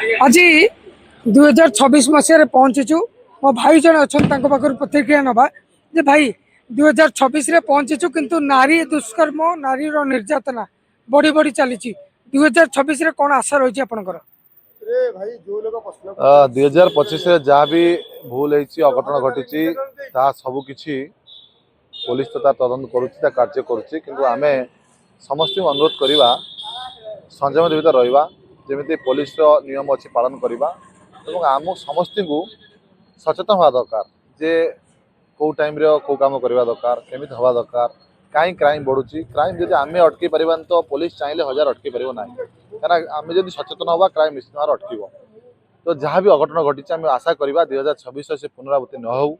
ଆଜି 2026 ମସିହାରେ ପହଞ୍ଚିଛୁ। ମୋ ଭାଇ ଜଣେ ଅଛନ୍ତି, ତାଙ୍କ ପାଖରୁ ପ୍ରତିକ୍ରିୟା ନେବା ଯେ ଭାଇ, 2026ରେ ପହଞ୍ଚିଛୁ କିନ୍ତୁ ନାରୀ ଦୁଷ୍କର୍ମ, ନାରୀର ନିର୍ଯାତନା ବଢ଼ି ବଢ଼ି ଚାଲିଛି। 2026ରେ କ'ଣ ଆଶା ରହିଛି ଆପଣଙ୍କର? 2025ରେ ଯାହା ବି ଭୁଲ ହେଇଛି, ଅଘଟଣ ଘଟିଛି, ତାହା ସବୁ କିଛି ପୋଲିସ ତ ତା ତଦନ୍ତ କରୁଛି, ତା କାର୍ଯ୍ୟ କରୁଛି। କିନ୍ତୁ ଆମେ ସମସ୍ତଙ୍କୁ ଅନୁରୋଧ କରିବା, ସଂଯମ ଭିତରେ ରହିବା, ଯେମିତି ପୋଲିସର ନିୟମ ଅଛି ପାଳନ କରିବା ଏବଂ ଆମ ସମସ୍ତଙ୍କୁ ସଚେତନ ହେବା ଦରକାର ଯେ କେଉଁ ଟାଇମ୍ରେ କେଉଁ କାମ କରିବା ଦରକାର, କେମିତି ହେବା ଦରକାର, କାହିଁ କ୍ରାଇମ୍ ବଢ଼ୁଛି। କ୍ରାଇମ୍ ଯଦି ଆମେ ଅଟକେଇ ପାରିବାନି ତ ପୋଲିସ ଚାହିଁଲେ ହଜାର ଅଟକେଇ ପାରିବ ନାହିଁ। କାହିଁକିନା ଆମେ ଯଦି ସଚେତନ ହେବା, କ୍ରାଇମ୍ ନିଶ୍ଚିତ ଭାବରେ ଅଟକିବ। ତ ଯାହା ବି ଅଘଟଣ ଘଟିଛି, ଆମେ ଆଶା କରିବା 2026 ସେ ପୁନରାବୃତ୍ତି ନ ହେଉ,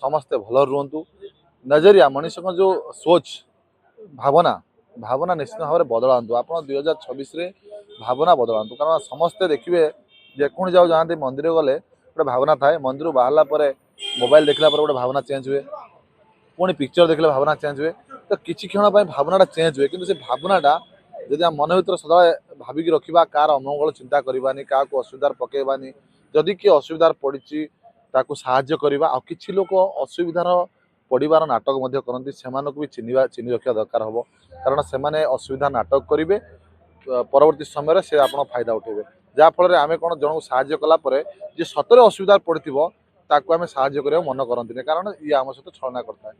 ସମସ୍ତେ ଭଲରେ ରୁହନ୍ତୁ। ନଜରିଆ, ମଣିଷଙ୍କ ଯେଉଁ ସୋଚ, ଭାବନା, ଭାବନା ନିଶ୍ଚିତ ଭାବରେ ବଦଳାନ୍ତୁ। ଆପଣ 2026ରେ ଭାବନା ବଦଳାନ୍ତୁ। କାରଣ ସମସ୍ତେ ଦେଖିବେ, ଯେକୌଣସି ଯାଉ ଯାଆନ୍ତି, ମନ୍ଦିର ଗଲେ ଗୋଟେ ଭାବନା ଥାଏ, ମନ୍ଦିରରୁ ବାହାରିଲା ପରେ ମୋବାଇଲ ଦେଖିଲା ପରେ ଗୋଟେ ଭାବନା ଚେଞ୍ଜ ହୁଏ, ପୁଣି ପିକ୍ଚର ଦେଖିଲେ ଭାବନା ଚେଞ୍ଜ ହୁଏ। ତ କିଛି କ୍ଷଣ ପାଇଁ ଭାବନାଟା ଚେଞ୍ଜ ହୁଏ, କିନ୍ତୁ ସେ ଭାବନାଟା ଯଦି ଆମ ମନ ଭିତରେ ସଦାବେଳେ ଭାବିକି ରଖିବା, କାହାର ଅମଙ୍ଗଳ ଚିନ୍ତା କରିବାନି, କାହାକୁ ଅସୁବିଧାରେ ପକେଇବାନି, ଯଦି କିଏ ଅସୁବିଧାରେ ପଡ଼ିଛି ତାକୁ ସାହାଯ୍ୟ କରିବା। ଆଉ କିଛି ଲୋକ ଅସୁବିଧାର ପଡ଼ିବାର ନାଟକ ମଧ୍ୟ କରନ୍ତି, ସେମାନଙ୍କୁ ବି ଚିହ୍ନି ରଖିବା ଦରକାର ହେବ। କାରଣ ସେମାନେ ଅସୁବିଧା ନାଟକ କରିବେ, ପରବର୍ତ୍ତୀ ସମୟରେ ସେ ଆପଣ ଫାଇଦା ଉଠେଇବେ। ଯାହାଫଳରେ ଆମେ କ'ଣ, ଜଣକୁ ସାହାଯ୍ୟ କଲା ପରେ ଯିଏ ସତରେ ଅସୁବିଧାରେ ପଡ଼ିଥିବ ତାକୁ ଆମେ ସାହାଯ୍ୟ କରିବାକୁ ମନ କରନ୍ତିନି, କାରଣ ଇଏ ଆମ ସହିତ ଛଳନା କରିଥାଏ।